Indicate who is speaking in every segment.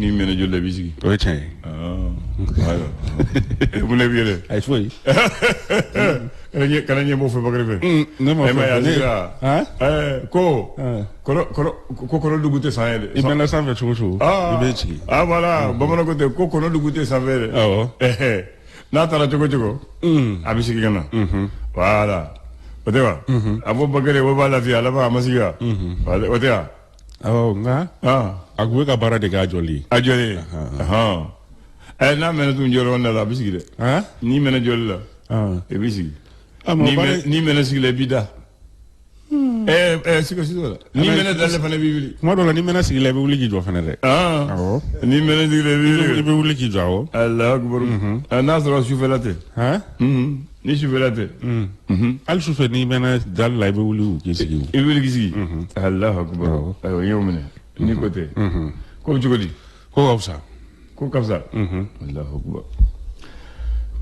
Speaker 1: N'i mɛnna joli la, i b'i sigi.
Speaker 2: O ye tiɲɛ ye.
Speaker 1: Ayiwa, mun de b'i yɛlɛ?
Speaker 2: Ayi, foyi.
Speaker 1: Kana ɲɛ bɔ fɛ, Bakari fɛ.
Speaker 2: Ne ma
Speaker 1: E ma ye, a
Speaker 2: fɔ ne
Speaker 1: sigira.
Speaker 2: Han?
Speaker 1: Ko
Speaker 2: Ah.
Speaker 1: kɔnɔ kɔnɔ ko kɔnɔ dugu tɛ san ye dɛ.
Speaker 2: I mɛnna sanfɛ cogo cogo, i bɛ jigin.
Speaker 1: Ah voilà, bamananw ko ten ko kɔnɔ dugu tɛ sanfɛ dɛ.
Speaker 2: Awɔ.
Speaker 1: N'a taara cogo cogo, a bɛ sigi ka na. Voilà, o tɛ wa? A fɔ Bakari, o b'a lafiya, a laban a ma sigi wa? O tɛ wa?
Speaker 2: Awɔ, nka a tun bɛ ka baara de kɛ a jɔli.
Speaker 1: A jɔlen. N'a mɛnna tun jɔyɔrɔ la, a bɛ sigi dɛ.
Speaker 2: Han?
Speaker 1: N'i mɛnna jɔli la,
Speaker 2: Ah.
Speaker 1: i bɛ sigi.
Speaker 2: Ah, mais o baara
Speaker 1: N'i mɛnna sigi la, i b'i da. Siga si t'o la. N'i mɛnna dali la fana, i b'i wuli.
Speaker 2: Kuma dɔ la, n'i mɛnna sigi la, i bɛ wuli k'i jɔ fana dɛ. Awɔ.
Speaker 1: N'i mɛnna sigi la, i b'i
Speaker 2: I
Speaker 1: wuli.
Speaker 2: bɛ wuli k'i jɔ, awɔ.
Speaker 1: Alahu akibaru. N'a sɔrɔ sufɛla tɛ.
Speaker 2: Han?
Speaker 1: Ni sufɛla tɛ.
Speaker 2: Hali sufɛ, n'i mɛnna dali la, i bɛ wuli k'i sigi.
Speaker 1: I bɛ wuli k'i sigi. Alahu akibaru. Ayiwa, n y'o minɛ. N'i ko tɛ. Ko bɛ cogo di?
Speaker 2: Ko ka fisa.
Speaker 1: Ko ka fisa. Alahu akibaru.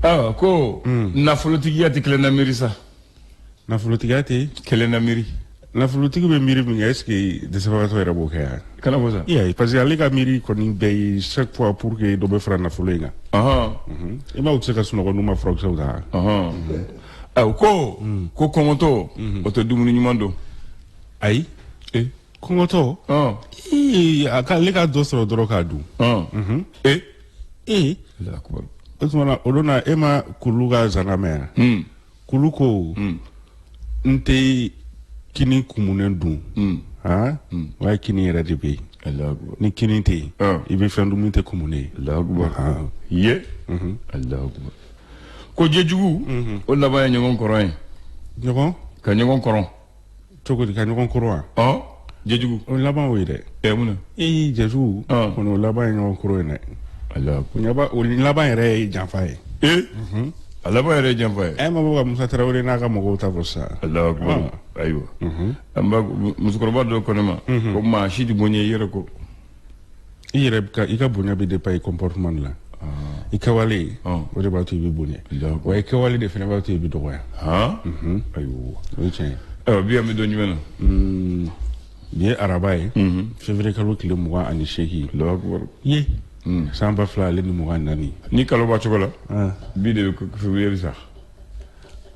Speaker 1: Ayiwa, ko nafolotigiya tɛ kelen na miiri sa.
Speaker 2: Nafolotigiya tɛ
Speaker 1: Kelen na miiri.
Speaker 2: Nafolotigi bɛ miiri min kɛ, est ce que dɛsɛbagatɔ yɛrɛ b'o kɛ yan?
Speaker 1: Kana fɔ sa.
Speaker 2: I y'a ye, parce que ale ka miiri kɔni bɛɛ ye chaque fois pour que dɔ bɛ fara nafolo in kan. I m'a ye, u tɛ se ka sunɔgɔ n'u ma furakisɛw ta.
Speaker 1: Ayiwa, ko kɔngɔtɔ, o tɛ dumuni ɲuman dɔn.
Speaker 2: Ayi, kɔngɔtɔ, ee, a ka ale ka dɔ sɔrɔ dɔrɔn k'a dun. Ee.
Speaker 1: Alahu akibaru.
Speaker 2: O tuma na, o don na, e ma kulu ka zana mɛn yan? Kulu ko n tɛ kini kumunen dun. Han, o ye kini yɛrɛ de bɛ yen.
Speaker 1: Alahu akibaru.
Speaker 2: Ni kini tɛ yen, i bɛ fɛn dun min tɛ kumunen ye.
Speaker 1: Alahu akibaru. Ye. Alahu akibaru. Ko jɛjugu, o laban ye ɲɔgɔn kɔrɔ ye.
Speaker 2: Ɲɔgɔn
Speaker 1: Ka ɲɔgɔn kɔrɔ.
Speaker 2: Cogo di, ka ɲɔgɔn kɔrɔ wa?
Speaker 1: Ɔ, jɛjugu.
Speaker 2: O laban o ye dɛ.
Speaker 1: Ɛ, mun na?
Speaker 2: Ee, jɛjugu kɔni, o laban ye ɲɔgɔn kɔrɔ ye dɛ.
Speaker 1: Alahu
Speaker 2: akibaru. O laban yɛrɛ ye janfa ye.
Speaker 1: Ee, a laban yɛrɛ ye janfa ye.
Speaker 2: E ma bɔ ka Musa Tarawele n'a ka mɔgɔw ta fɔ sisan.
Speaker 1: Alahu akibaru. Ayiwa, an b'a musokɔrɔba dɔ ko ne ma ko maa si tɛ bonya i yɛrɛ kɔ.
Speaker 2: I yɛrɛ ka, i ka bonya bɛ dépend i comportement de la. I kɛwale, o de b'a to i bɛ bonya, wa i kɛwale de fana b'a to i bɛ dɔgɔya.
Speaker 1: Han, ayiwa.
Speaker 2: O ye tiɲɛ ye.
Speaker 1: Ayiwa, bi an bɛ don jumɛn na?
Speaker 2: Bi ye araba ye, février kalo tile 28.
Speaker 1: Alahu akibaru.
Speaker 2: Ye san 2024.
Speaker 1: Ni kalo b'a cogo la, bi de bɛ février sa.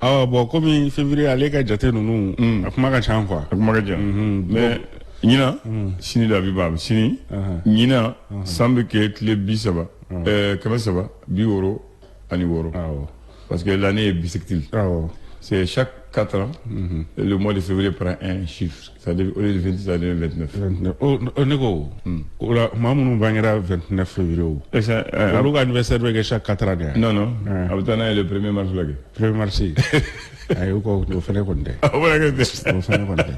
Speaker 2: Awɔ, bon, komi février ale ka jate ninnu, a kuma ka ca quoi.
Speaker 1: A kuma ka ca, mais ɲinan, sini de a bɛ ban sini. Ɲinan san bɛ kɛ tile 30, 366. Parce que l'année est bissextile. C'est chaque 4 ans, le mois de février prend un chiffre. Ça devient, au lieu de 26, ça devient 29.
Speaker 2: 29. O ne ko, o la, maa minnu bangera 29 février, o olu ka anniversaire bɛ kɛ chaque 4 ans de ya?
Speaker 1: Non, a bɛ taa n'a ye le 1er mars la kɛ.
Speaker 2: 1er mars. Ayi, o ko o fɛnɛ kɔni tɛ.
Speaker 1: O fana kɛ tɛ.
Speaker 2: O fɛnɛ kɔni tɛ.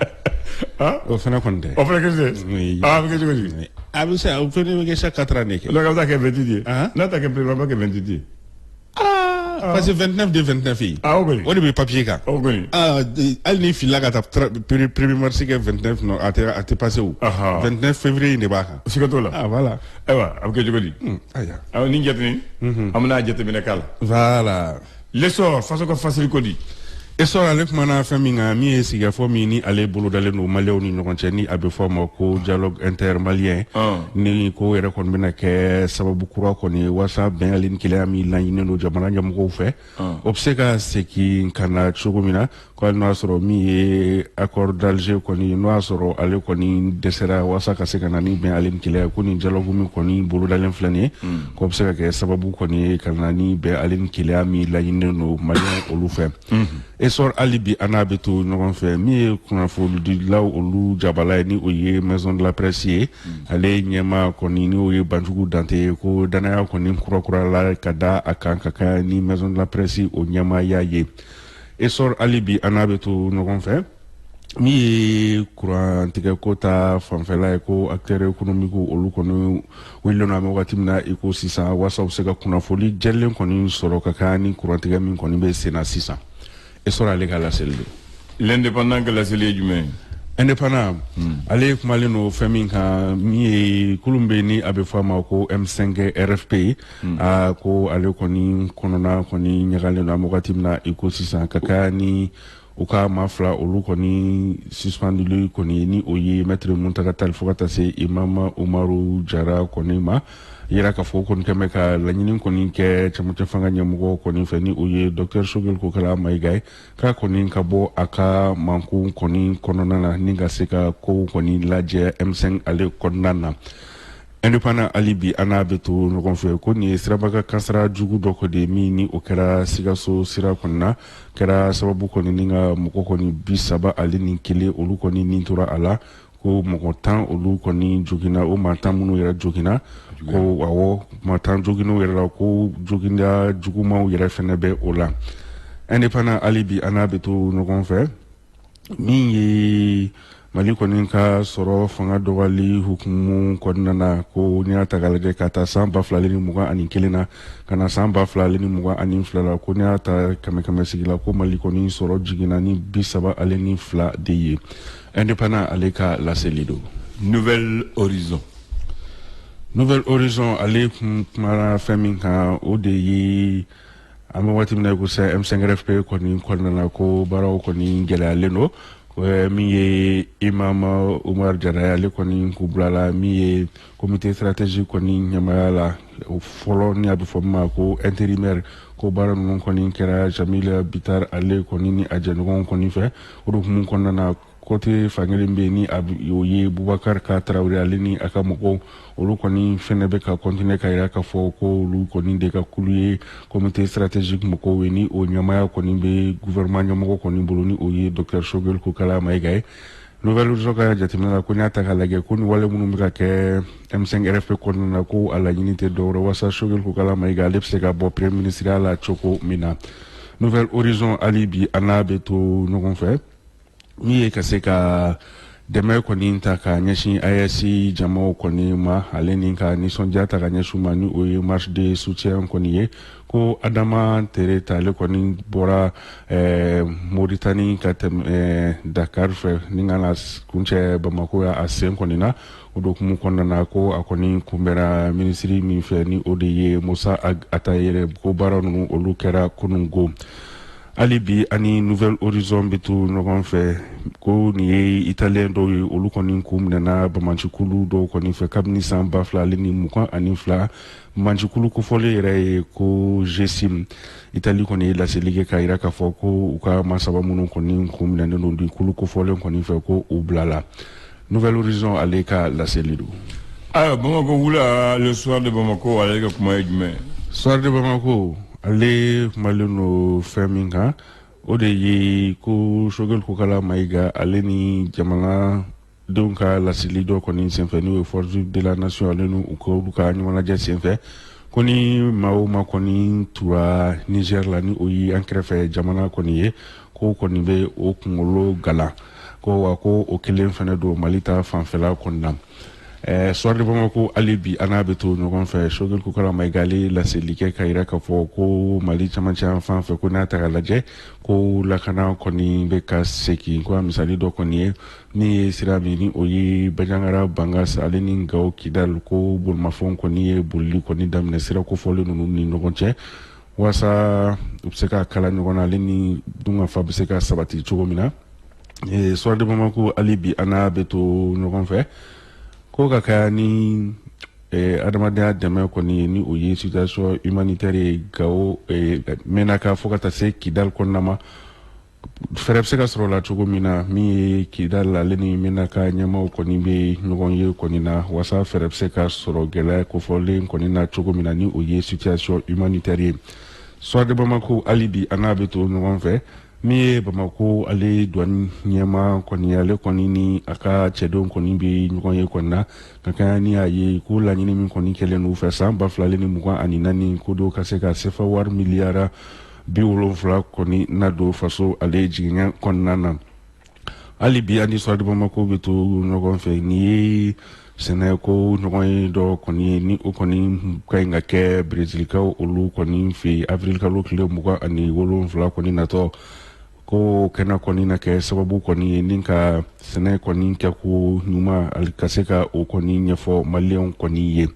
Speaker 2: O fɛnɛ kɔni tɛ.
Speaker 1: O fana kɛ tɛ.
Speaker 2: Oui.
Speaker 1: Ah, a bɛ kɛ cogo di?
Speaker 2: A bɛ se, o fɛnɛ bɛ kɛ chaque 4 ans de kɛ.
Speaker 1: Donc a bɛ taa kɛ 28 ye. N'a ta kɛ premier, a b'a kɛ 28 ye.
Speaker 2: Ah, parce que 29 de 29 ye.
Speaker 1: Ah, o kɔni.
Speaker 2: O de bɛ papier kan.
Speaker 1: O kɔni.
Speaker 2: Ah, hali ni filila ka taa premier mars kɛ 29, non, a tɛ passer o. 29 février in de b'a kan.
Speaker 1: Siga t'o la.
Speaker 2: Ah, voilà.
Speaker 1: Ayiwa, a bɛ kɛ cogo di?
Speaker 2: Ayiwa.
Speaker 1: Ayiwa, nin jate nin, an bɛna jateminɛ k'a la.
Speaker 2: Voilà.
Speaker 1: L'essor, faso ka fasiri ko di?
Speaker 2: Essor, ale kumana fɛn min kan, min ye sigikafɔ min ni ale bolodalen don maliyɛnw ni ɲɔgɔn cɛ, ni a bɛ fɔ a ma ko dialogue intermalien, ni ko yɛrɛ kɔni bɛna kɛ sababu kura kɔni ye walasa bɛn ale ni kelenya min laɲininen don jamana ɲɛmɔgɔw fɛ, o bɛ se ka segin ka na cogo min na. Ko hali n'o y'a sɔrɔ min ye accord d'Alger kɔni, n'o y'a sɔrɔ ale kɔni dɛsɛra walasa ka se ka na ni bɛn ale ni kelenya ye, ko nin dialogue min kɔni bolodalen filɛ nin ye, k'o bɛ se ka kɛ sababu kɔni ye ka na ni bɛn ale ni kelenya min laɲininen don maliyɛn olu fɛ. Essor, hali bi an n'a bɛ to ɲɔgɔn fɛ. Min ye kunnafonidilaw olu jabala ye, ni o ye Maison de la Presse ye, ale ɲɛma kɔni, ni o ye Banjugu Dante ye, ko danaya kɔni kurakurala ka da a kan ka kɛ ni Maison de la Presse o ɲɛmaaya ye. Essor, hali bi an n'a bɛ to ɲɔgɔn fɛ. Min ye kurantigɛko ta fanfɛla ye, ko acteur économique olu kɔni wulilen don an bɛ wagati min na i ko sisan, walasa u bɛ se ka kunnafoni jɛlen kɔni sɔrɔ ka kan ni kurantigɛ min kɔni bɛ sen na sisan. Essor, ale ka laseli don.
Speaker 1: L'Indépendant ka laseli ye jumɛn ye?
Speaker 2: Indépendant, ale kumalen don fɛn min kan, min ye kulu bɛ ni a bɛ fɔ a ma ko M5 RFP, aa, ko ale kɔni kɔnɔna kɔni ɲagalen don an bɛ wagati min na i ko sisan, ka kɛ ni U ka maa fila olu kɔni suspenduli kɔni, ni o ye Maître Muntaga Tall fo ka taa se Imam Umaru Jara kɔni ma, yira k'a fɔ kɔni kɛmɛ ka laɲini kɔni kɛ cɛmancɛ fanga ɲɛmɔgɔ kɔni fɛ, ni o ye Docteur Choguel Kokala Mayiga ye, k'a kɔni ka bɔ a ka mankun kɔni kɔnɔna na ni ka se ka kow kɔni lajɛ M5 ale kɔnɔna na. Indépendant, hali bi an n'a bɛ to ɲɔgɔn fɛ, ko nin ye sirabaga kasara jugu dɔ kɔni ye min ni o kɛra Sikaso sira kɔni na, kɛra sababu kɔni ni ka mɔgɔ kɔni 31 olu kɔni nin tora a la, ko mɔgɔ 10 olu kɔni joginna. O maa 10 minnu yɛrɛ joginna, ko awɔ, maa 10 joginw yɛrɛ la, ko joginda jugumanw yɛrɛ fɛnɛ bɛ o la. Indépendant, hali bi an n'a bɛ to ɲɔgɔn fɛ, min ye Mali kɔni ka sɔrɔ fanga dɔgɔyali hukumu kɔnɔna na, ko n'i y'a ta k'a lajɛ ka taa san 2021 na ka na san 2022 la, ko n'i y'a ta kɛmɛ kɛmɛ sigi la, ko Mali kɔni sɔrɔ jiginna ni 32 de ye. Indépendant ale ka laseli don.
Speaker 1: Nouvel Horizon.
Speaker 2: Nouvel Horizon ale kun kumara fɛn min kan, o de ye an bɛ waati min na ko sisan M5RFP kɔni kɔnɔna na, ko baaraw kɔni gɛlɛyalen don. Min ye Imam Umar Jara ye, ale kɔni k'u bilala min ye comité stratégique kɔni ɲɛmaya la fɔlɔ, ni a bɛ fɔ min ma ko intérimaire, ko baara ninnu kɔni kɛra Jamila Bitar ale kɔni ni a jɛɲɔgɔnw kɔni fɛ. O de hukumu kɔnɔna na, côté fankelen bɛ yen ni a o ye Bubakar ka Tarawele, ale ni a ka mɔgɔw, olu kɔni fɛnɛ bɛ ka continuer ka yira k'a fɔ ko olu kɔni de ka kulu ye comité stratégique mɔgɔw ye, ni o ɲɛmaya kɔni bɛ gouvernement ɲɛmɔgɔ kɔni bolo, ni o ye Docteur Choguel Kokala Mayiga ye. Nouvel Horizon ka jateminɛ la, ko n'i y'a ta k'a lajɛ, ko ni wale minnu bɛ ka kɛ M5 RFP kɔnɔna na, ko a laɲini tɛ dɔwɛrɛ walasa Choguel Kokala Mayiga ale bɛ se ka bɔ premier ministre la cogo min na. Nouvel Horizon, hali bi an n'a bɛ to ɲɔgɔn fɛ, min ye ka se ka dɛmɛ kɔni ta ka ɲɛsin AES jamaw kɔni ma, ale ni ka nisɔndiya ta ka ɲɛsin ma, ni o ye marche de soutien kɔni ye, ko Adama Tere ta ale kɔni bɔra Moritani ka tɛmɛ Dakar fɛ ni ka na kuncɛ Bamako ya a sen kɔni na. O de hukumu kɔnɔna na, ko a kɔni kunbɛnna minisiri min fɛ, ni o de ye Musa Atayere, ko baara ninnu olu kɛra kunungo. Hali bi ani Nouvel Horizon bɛ to ɲɔgɔn fɛ, ko nin ye Italien dɔw ye, olu kɔni k'u minɛna bamancikulu dɔw kɔni fɛ kabini san 2022. Bamancikulu kofɔlen yɛrɛ ye ko GSIM. Itali kɔni ye laseli kɛ k'a yira k'a fɔ ko u ka maa saba minnu kɔni kun minɛnen don di kulu kofɔlen kɔni fɛ, ko u bilala. Nouvel Horizon ale ka laseli don.
Speaker 1: Ayiwa, Bamako wula, Le Soir de Bamako ale ka kuma ye jumɛn ye?
Speaker 2: Soir de Bamako ale kumalen don fɛn min kan, o de ye ko Choguel Kokala Mayiga ale ni jamana denw ka laseli dɔ kɔni senfɛ, n'o ye Force de la Nation, ale ni u ka olu ka ɲɔgɔnlajɛ senfɛ, ko ni maa o maa kɔni tura Niger la, ni o ye an kɛrɛfɛ jamana kɔni ye, ko kɔni bɛ o kunkolo galan, ko wa ko o kelen fɛnɛ don Mali ta fanfɛla kɔni na. Soir de Bamako, hali bi an n'a bɛ to ɲɔgɔn fɛ, Choguel Kokala Mayiga ale laseli kɛ ka yira k'a fɔ ko Mali camancɛ yan fan fɛ, ko n'a ta k'a lajɛ, ko lakana kɔni bɛ ka segin, ko a misali dɔ kɔni ye min ye sira min ni o ye Bandiagara Bankass ale ni Gao Kidal, ko bolimafɛnw kɔni ye bolili kɔni daminɛ sira kofɔlen ninnu ni ɲɔgɔn cɛ, walasa u bɛ se ka kala ɲɔgɔn na, ale ni dunkafa bɛ se ka sabati cogo min na. Soir de Bamako, hali bi an n'a bɛ to ɲɔgɔn fɛ, ko ka kɛ ni adamadenya dɛmɛ kɔni ye, ni o ye situation humanitaire ye Gao, Menaka fo ka taa se Kidal kɔnɔna ma, fɛɛrɛ bɛ se ka sɔrɔ o la cogo min na. Min ye Kidal ale ni Menaka ɲɛmaaw kɔni bɛ ɲɔgɔn ye kɔni na, walasa fɛɛrɛ bɛ se ka sɔrɔ gɛlɛya kofɔlen kɔni na cogo min na, ni o ye situation humanitaire ye. Soir de Bamako, hali bi an n'a bɛ to ɲɔgɔn fɛ, min ye Bamako ale douane ɲɛma kɔni, ale kɔni ni a ka cɛdenw kɔni bɛ ɲɔgɔn ye kɔni na, ka kɛ ni a ye ko laɲini min kɔni kɛlen n'u fɛ san 2024, ko dɔw ka se ka sefa wari miliyara 70 kɔni na don faso ale jiginya kɔnɔna na. Hali bi ani Soir de Bamako bɛ to ɲɔgɔn fɛ, nin ye sɛnɛko ɲɔgɔn ye dɔ kɔni ye, ni o kɔni ka ɲi ka kɛ Brezilikaw olu kɔni fɛ yen avril kalo tile 27 kɔni natɔ, ko kɛnɛ kɔni na kɛ sababu kɔni ye ni ka sɛnɛ kɔni kɛ ko ɲuman ka se ka o kɔni ɲɛfɔ Maliyɛnw kɔni ye.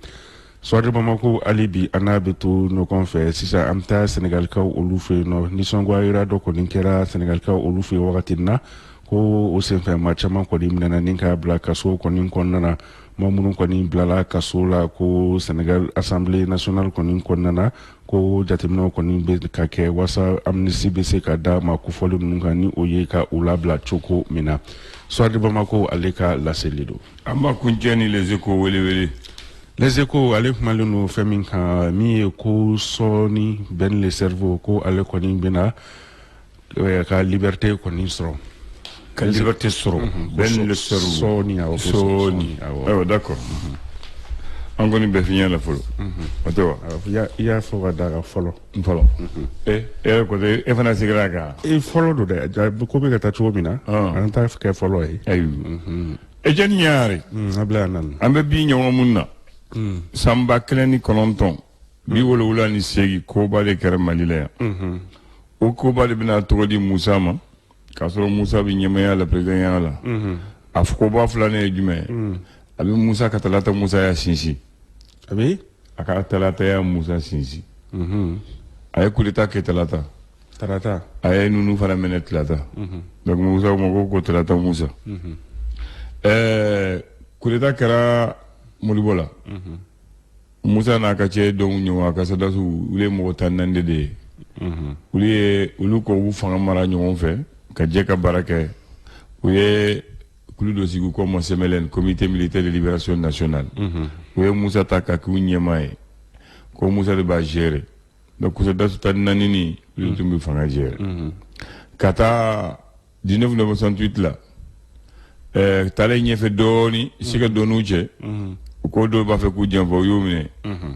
Speaker 2: Soir de Bamako, hali bi an n'a bɛ to ɲɔgɔn fɛ. Sisan an bɛ taa Senegalikaw olu fɛ yen nɔ. Nisɔngoya dɔ kɔni kɛra Senegalikaw olu fɛ yen wagati in na, ko o senfɛ maa caman kɔni minɛna ni k'a bila kaso kɔni kɔnɔna na. Maa minnu kɔni bilala kaso la, ko Senegal Assemblée nationale kɔni kɔnɔna na, ko jateminɛw kɔni bɛ ka kɛ walasa amnistie bɛ se ka da maa kofɔlen ninnu kan, ni o ye ka u labila cogo min na. Soir de Bamako, ale ka laseli don.
Speaker 1: An b'a kuncɛ ni Les Échos welewele.
Speaker 2: Les Échos, ale kumalen don fɛn min kan, min ye ko sɔɔni Ben le Cerveau, ko ale kɔni bɛna ka liberté kɔni sɔrɔ.
Speaker 1: Ka liberté sɔrɔ, Ben le Cerveau.
Speaker 2: Sɔɔni, awɔ.
Speaker 1: Sɔɔni, ayiwa, d'accord. An kɔni bɛɛ fiɲɛ la fɔlɔ, o tɛ wa?
Speaker 2: I y'a fɔ ka da kan fɔlɔ.
Speaker 1: Fɔlɔ, e yɛrɛ ko e fana sigira a kan.
Speaker 2: E fɔlɔ don dɛ, ko bɛ ka taa cogo min na, an t'a kɛ fɔlɔ ye.
Speaker 1: Ayiwa, e jɛni ɲare.
Speaker 2: Abila nana.
Speaker 1: An bɛ bi ɲɔgɔn mun na, san 1978, koba de kɛra Mali la yan. O koba de bɛna tɔgɔ di Musa ma, k'a sɔrɔ Musa bɛ ɲɛmaya la, présidentya la. A koba filanan ye jumɛn ye? A bɛ Musa ka Talata Musa ya sinsin.
Speaker 2: A bɛ
Speaker 1: A ka Talata ya Musa sinsin. A ye coup d'état kɛ Talata.
Speaker 2: Tarata.
Speaker 1: A ye ninnu fana minɛ Talata. Donc Musa ma ko Talata Musa. Coup d'état kɛra Modibo la. Musa n'a ka cɛ dɔw ɲɔgɔn, a ka sɔrɔdasiw, olu ye mɔgɔ 14 de ye. Olu ye olu ko u fanga mara ɲɔgɔn fɛ, ka jɛ ka baara kɛ. U ye kulu dɔ sigi ko ma CMLN, Comité militaire de libération nationale. U ye Musa ta ka k'u ɲɛmaa ye, ko Musa de b'a gérer. Donc sɔrɔdasi 14 ni olu tun bɛ fanga gérer ka taa 19 novembre 68 la. Taalen ɲɛfɛ dɔɔni, se ka dɔɔniw cɛ, u ko dɔw b'a fɛ k'u janfa, u y'u minɛ.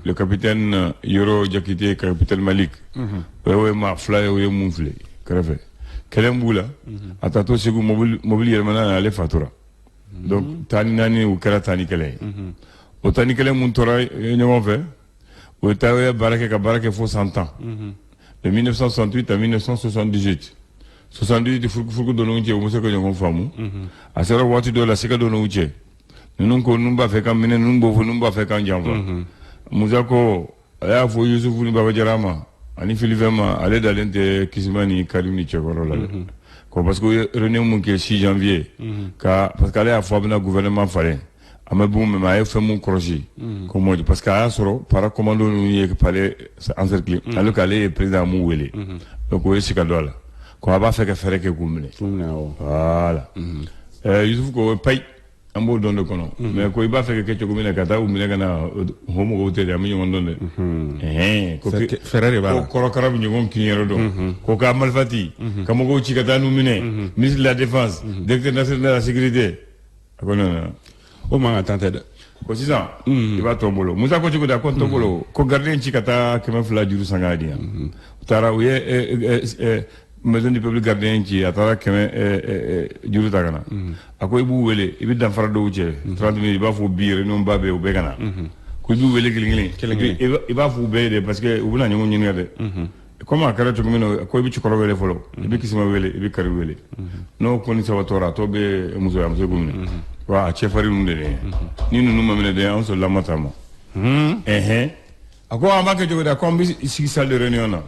Speaker 1: Le capitaine Yoro Jakite, capitaine Malik, o ye maa fila ye, o ye mun filɛ kɛrɛfɛ, kɛlɛ b'u la. A taatɔ Segu, mobili yɛlɛmana na, ale fatura. Donc 14, u kɛra 11 ye. O 11 mun tora ɲɔgɔn fɛ, o ye taa, ye baara kɛ, ka baara kɛ fo san 10, de 1968 à 1978. 78, furukufuruku donn'u cɛ, u ma se ka ɲɔgɔn faamu. A sera waati dɔ la, siga donn'u cɛ. Ninnu ko ninnu b'a fɛ ka minɛ, ninnu b'o fɔ ninnu b'a fɛ k'an janfa. Musa ko, a y'a fɔ Yusufu ni Baba Jara ma ani Filifɛn ma, ale dalen tɛ Kisima ni Karim ni Cɛkɔrɔ la dɛ, ko parce que u ye réunion mun kɛ 6 janvier ka, parce que ale y'a fɔ a bɛna gouvernement falen, a ma bon, mais a ye fɛn mun kɔlɔsi ko mɔdi, parce que a y'a sɔrɔ para commando ninnu ye palais encerclé, alors qu'ale ye président mun wele. Donc o ye sika dɔ a la, ko a b'a fɛ ka fɛɛrɛ kɛ k'u minɛ. Voilà. Yusufu ko payi, an b'o dɔn de kɔnɔ, mais ko i b'a fɛ ka kɛ cogo min na, ka taa u minɛ ka na, o mɔgɔw tɛ dɛ, an bɛ ɲɔgɔn dɔn dɛ. Ko
Speaker 2: fɛɛrɛ de b'a la.
Speaker 1: Ko kɔrɔkara bɛ ɲɔgɔn kinyɔrɔ dɔn, ko k'a malifati ka mɔgɔw ci ka taa n'u minɛ, ministre de la Défense, directeur national de la sécurité. A ko non non.
Speaker 2: O man ka tan tɛ dɛ.
Speaker 1: Ko sisan i b'a tɔ bolo. Musa ko cogo di? A ko n tɔ bolo, ko gardien ci ka taa 200 juru san k'a di yan. U taara, u ye Maison du peuple gardien ci, a taara 100 juru ta ka na. A ko i b'u wele, i bɛ danfara dɔw cɛ 30 minutes, i b'a fɔ bi réunion ba bɛ yen, u bɛɛ ka na. Ko i b'u wele kelen kelen, i b'a fɔ u bɛɛ ye dɛ, parce que u bɛna ɲɔgɔn ɲininka dɛ. Komi a kɛra cogo min na, ko i bɛ cɛkɔrɔba wele fɔlɔ, i bɛ Kisima wele, i bɛ Kari wele. N'o kɔni saba tora, a tɔ bɛ musoya muso k'u minɛ wa, a cɛfarin ninnu de ye. Ni ninnu ma minɛ dɛ, an sɔrɔla ma taa ma. Ɛhɛn, a ko an b'a kɛ cogo di? A ko an bɛ sigi salle de réunion na,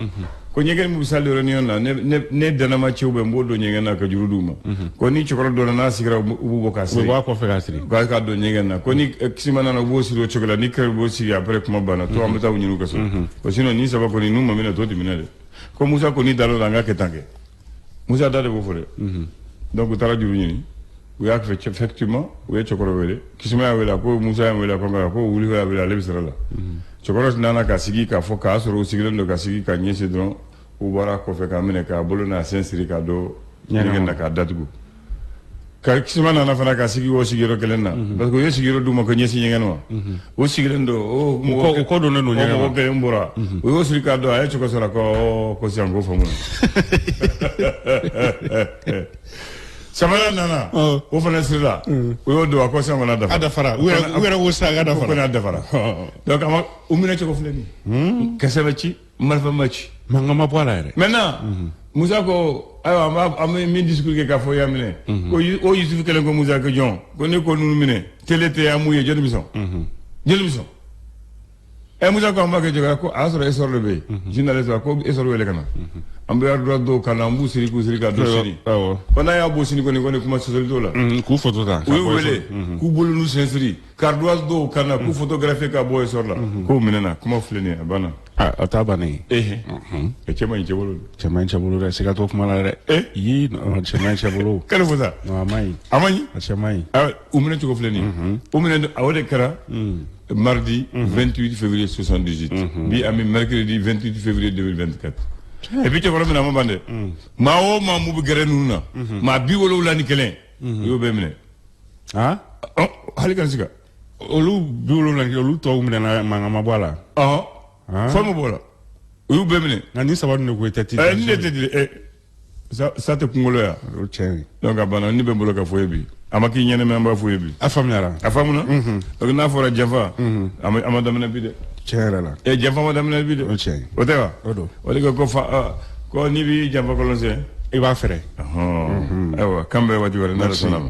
Speaker 1: ko ɲɛgɛn min bɛ salle de réunion na, ne dannama cɛw bɛ, n b'o don ɲɛgɛn na ka juru d'u ma. Ko ni cɛkɔrɔba donna, n'a sigira, u b'u bɔ k'a siri.
Speaker 2: U bɛ bɔ a kɔfɛ k'a siri.
Speaker 1: K'a don ɲɛgɛn na. Ko ni Kisima nana, u b'o siri o cogo la, ni Kɛrɛ b'o sigi. Après kuma banna to, an bɛ taa u ɲini u ka so ko sinon ni saba kɔni n'u ma minɛ, to tɛ minɛ dɛ. Ko Musa ko ni dal'o la, an ka kɛ tan kɛ. Musa da de b'o fɔ dɛ. Donc u taara juru ɲini, u y'a fɛ effectivement, u ye cɛkɔrɔba wele, Kisima y'a wele, a ko Musa y'a wele, a ko nka ko wuli y'a wele, ale bɛ sira la. Cɛkɔrɔba nana ka sigi k'a fɔ k'a sɔrɔ u sigilen don ka sigi ka ɲɛsin dɔrɔn, u bɔra kɔfɛ k'a minɛ, k'a bolo n'a sen siri k'a don ɲɛgɛn na k'a datugu. Ka Kisima nana fana ka sigi o sigiyɔrɔ kelen na, parce que u ye sigiyɔrɔ d'u ma ko ɲɛsin ɲɛgɛn ma. O sigilen don, o
Speaker 2: mɔgɔ o kɔ donnen don ɲɛgɛn ma.
Speaker 1: O mɔgɔ kelen bɔra, u y'o siri k'a don, a ye cogo sɔrɔ ko sisan ko faamu na. Sabanan nana, o fana sirila, u y'o don, a ko sisan kɔni a dafara.
Speaker 2: A dafara, u yɛrɛ ko sisan k'a dafara.
Speaker 1: Ko kɔni a dafara. Donc a ma u minɛ cogo filɛ nin ye, kisɛ ma ci, marifa ma ci.
Speaker 2: Mankan ma bɔ a la yɛrɛ.
Speaker 1: Maintenant Musa ko ayiwa, an b'a an bɛ min discours kɛ k'a fɔ y'a minɛ. Ko o Yusufu kelen ko Musa ko jɔn ko ne ko ninnu minɛ, télé tɛ, an m'u ye, jɔnni bɛ sɔn? Jɔnni bɛ sɔn? Ɛ Musa ko an b'a kɛ cogoya ko a y'a sɔrɔ Essor de bɛ yen journaliste ko Essor wele ka na an bɛ ardoise dɔw kan na an b'u siri k'u siri ka don sini ko n'a y'a bɔ sini kɔni kɔni kuma sɔsɔli t'o la
Speaker 2: k'u photo ta
Speaker 1: u y'u wele k'u bolo n'u sen siri ka ardoise dɔw kan na k'u photographier ka bɔ Essor la k'o minɛna kuma filɛ nin ye a banna
Speaker 2: a t'a bannen ye
Speaker 1: ehe ɛ cɛ man ɲi cɛ bolo
Speaker 2: cɛ man ɲi cɛ bolo dɛ siga t'o kuma la dɛ yi cɛ man ɲi cɛ bolo
Speaker 1: k'ale fɔ sa
Speaker 2: a man ɲi
Speaker 1: a man ɲi
Speaker 2: a cɛ man
Speaker 1: ɲi u minɛ cogo filɛ nin ye u minɛ o de kɛra mardi 28 février 78 bi an bɛ mercredi 28 février 2024 et puis cɛkɔrɔba min a ma ban dɛ maa o maa mun bɛ gɛrɛ ninnu na maa 71 u y'o bɛɛ minɛ hali ka siga
Speaker 2: olu 71 olu tɔw minɛna mankan ma bɔ a la
Speaker 1: fɛn ma bɔ a la u y'u bɛɛ minɛ
Speaker 2: nka nin saba ninnu de ko tɛ
Speaker 1: nin de tɛ sa tɛ kunkolo ya
Speaker 2: o tiɲɛ ye
Speaker 1: donc a banna ni bɛ n bolo ka fɔ ye bi a ma k'i ɲɛnɛ mais an b'a fɔ ye bi
Speaker 2: a faamuyara
Speaker 1: a faamuna donc n'a fɔra janfa a ma daminɛ bi dɛ
Speaker 2: tiɲɛ yɛrɛ la
Speaker 1: ɛ janfa ma daminɛ bi dɛ
Speaker 2: o tiɲɛ
Speaker 1: o tɛ wa
Speaker 2: o don
Speaker 1: o de ko fa ko n'i b'i janfa kɔlɔn sen
Speaker 2: i b'a fɛrɛ
Speaker 1: ayiwa k'an bɛn waati wɛrɛ n'Ala sɔnna ma.